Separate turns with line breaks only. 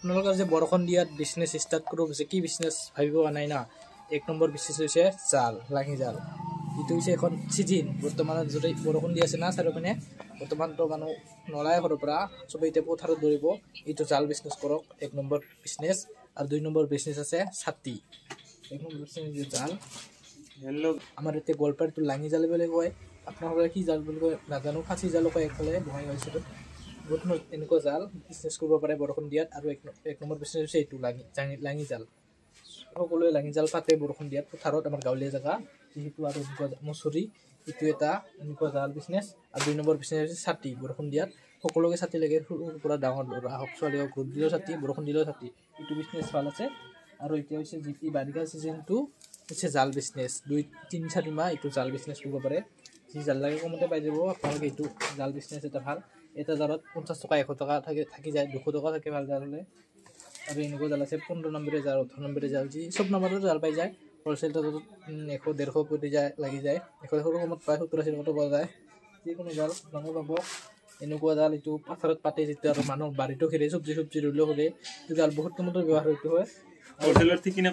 আপোনালোকৰ যে বৰষুণ দিয়াত বিজনেছ ষ্টাৰ্ট কৰিব হৈছে, কি বিজনেছ ভাবিব পৰা নাই না? এক নম্বৰ বিজনেছ হৈছে জাল, লাঙি জাল। এইটো হৈছে এখন চিজন। বৰ্তমান যদি বৰষুণ দি আছে না চাৰিওপিনে, বৰ্তমানতো মানুহ নোলায় ঘৰৰ পৰা, চবেই এতিয়া পথাৰত দৌৰিব। এইটো জাল বিজনেছ কৰক, এক নম্বৰ বিজনেছ। আৰু দুই নম্বৰ বিজনেছ আছে ছাতি। এক নম্বৰ বিজনেছ জাল।
হেল্ল'।
আমাৰ এতিয়া গোৱালপাৰাটো লাঙি জাল বুলি কয়, আপোনালোকে কি জাল বুলি কয় নাজানো। ফাঁচি জালো কয় একফালে বঙাইগাঁও চাইডত। বহুত এনেকুৱা জাল বিজনেছ কৰিব পাৰে বৰষুণ দিয়াত। আৰু এক নম্বৰ বিজনেছ হৈছে এইটো লাঙি লাঙি জাল। সকলোৱে লাঙি জাল পাতে বৰষুণ দিয়াত পথাৰত, আমাৰ গাঁৱলীয়া জেগা যিহেতু। আৰু এনেকুৱা মচুৰি, এইটো এটা এনেকুৱা জাল বিজনেছ। আৰু দুই নম্বৰ বিজনেছ হৈছে ছাতি। বৰষুণ দিয়াত সকলোকে ছাতি লাগে, সৰুৰ পৰা ডাঙৰ, ল'ৰা হওক ছোৱালী হওক, ৰ'দ দিলেও ছাতি, বৰষুণ দিলেও ছাতি। এইটো বিজনেছ ভাল আছে। আৰু এতিয়া হৈছে যি বাৰিষা ছিজনটো হৈছে জাল বিজনেছ। 2 3 4 মাহ এইটো জাল বিজনেছ কৰিব পাৰে। যি জাল লাগে কমতে পাই যাব আপোনালোকে। এইটো জাল বিজনেছ এটা ভাল। এটা জালত 50 টকা, 100 টকা থাকি যায়, 200 টকা থাকে ভাল জাল হ'লে। আৰু এনেকুৱা জাল আছে 15 নম্বৰীয়া জাল, 18 নম্বৰীয়া জাল, যি চব নম্বৰৰ জাল পাই যায়। হ'লচেল 150 150 পৰি যায়, লাগি যায়। 100 150 কমত পায়, 70 80 টকাতো পোৱা যায়। যিকোনো জাল আপোনালোকে পাব। এনেকুৱা জাল এইটো পথাৰত পাতে যেতিয়া, আৰু মানুহ বাৰীতো খেলে, চব্জি চব্জি ৰুলেও খেলে। এইটো জাল বহুত কামতো ব্যৱহাৰ এইটো হয়।
হ'লচেলত কিনে।